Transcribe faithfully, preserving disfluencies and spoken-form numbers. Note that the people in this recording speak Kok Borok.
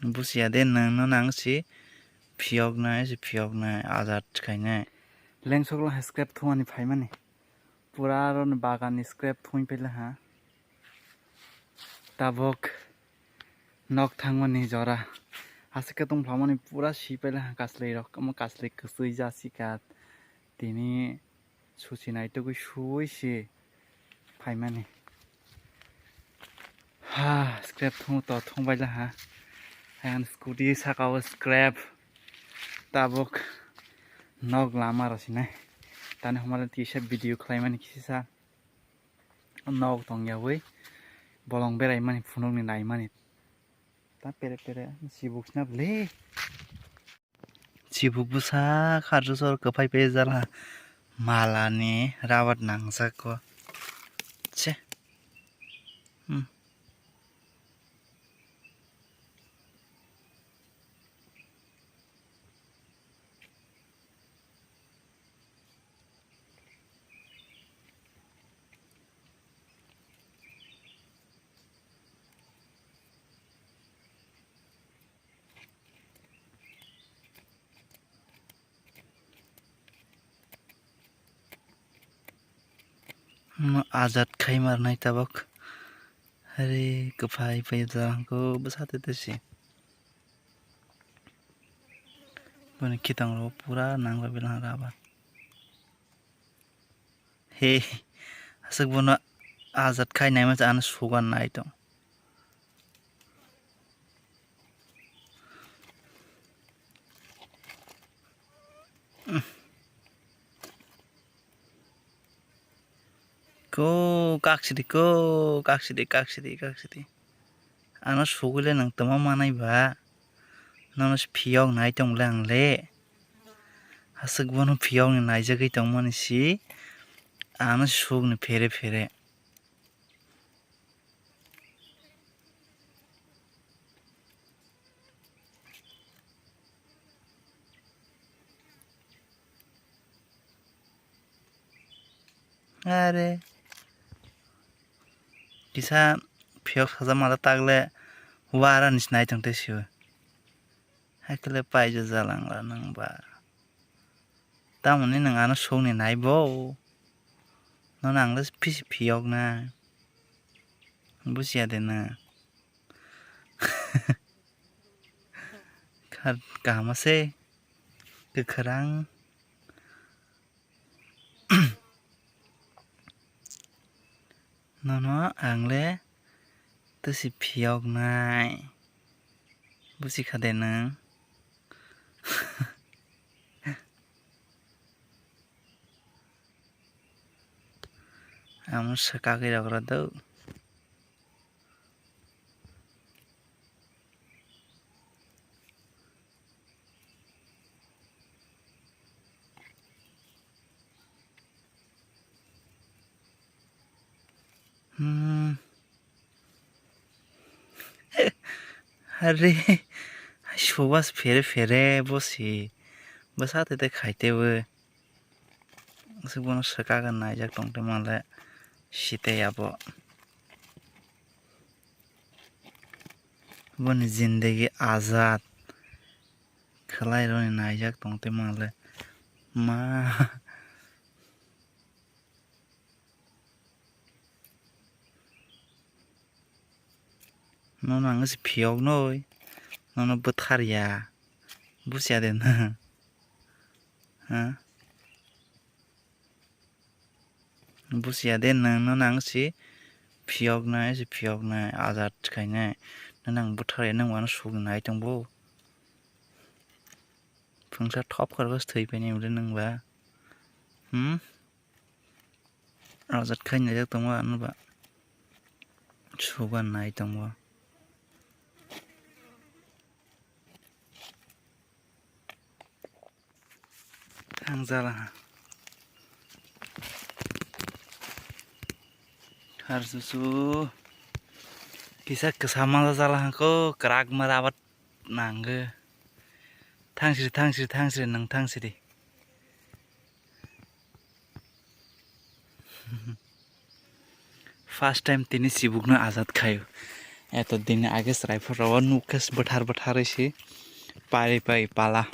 Busiya de nwng no nang si phiyoknai, si phiyoknai, ajat khainai. Lengsok la scrap thumani phaimani. Pura aro ni bagan ni scrap thumui paila ha. Tabok nok thangmani jora. Aswk khe tongphamani pura si paila ha kaslai rok. Omo kaslai kwsui jasika. Tini suchi naitugwi suwi se phaimani. Ha, scrap thung to thung baila ha. Ang scooty saka o scrap. Tabuk nok lama rw sinai. Tani hwnba le kisa video khlaimani kisa sa. Nok tongyawi bolong beraimani phunukni naimani. Ta pere pere chibuk sina bwle. Chibuk bwsa kharju sor kwphai pejala malani rabat nangjak o. Che. Hmm. Mo ajat khai mar nai tabok. Hari kwphai phai jala hwnkhe bwsa tete se. Boni khitang rok pura nang bai bilang raba. He, aswk bono ajat khai naima cha ano sugan nai tong. Ko kaksidi, ko kaksidi, kaksidi, kaksidi. Ano sugwi le nwng tongma manai ba. Nono se phiyok nai tong le ang le. Aswk bono phiyok ni naijagwi tongmani si. Ano sugni phere phere. Are. Kisa phiyok sajak mala tagle wara ni sinai tong te siyo. Hakele paija jalang la nang ba. Tamoni nang ano songni nai bo. Nono ang le pisi phiyok na. Busiya de na. Kha-, kaham ase. Kwkhwrang. Nono ang le tasi phiyok nai. Busi kha de nwng? Amo swkagwi rok rw do. Hmm. Are, subas phere phere bo si. Bwsa tete khaite bo. Aswk bono swkagwi naijak tongte manle site abo. Boni jindegi azad khwlairokni naijak tongte manle ma. Nono ang se phiyok noi, nono bwthar ya, busiya de na? Ha? Busiya de nwng, nono ang se phiyok nai, se phiyok nai, ajat khainai, nono ang bwthar ya, nwng wano suk nai tong bo. Phungsa thop khorokhe thwi painai bwle nwng ba? Hmm? Ajat khai naijak tongo ano ba. Sugan nai tongo. Thangjala ha. Har susu. Kisa kwsa ma jala ha ko kwrak ma rabat. Nangwi. Thangsri, thangsri, thangsri, nwng thangsri. First time tini chibukno ajat khaio. Eto dini age chwrai phoro o nukhe bwthar bwtharwi si pari pai pala.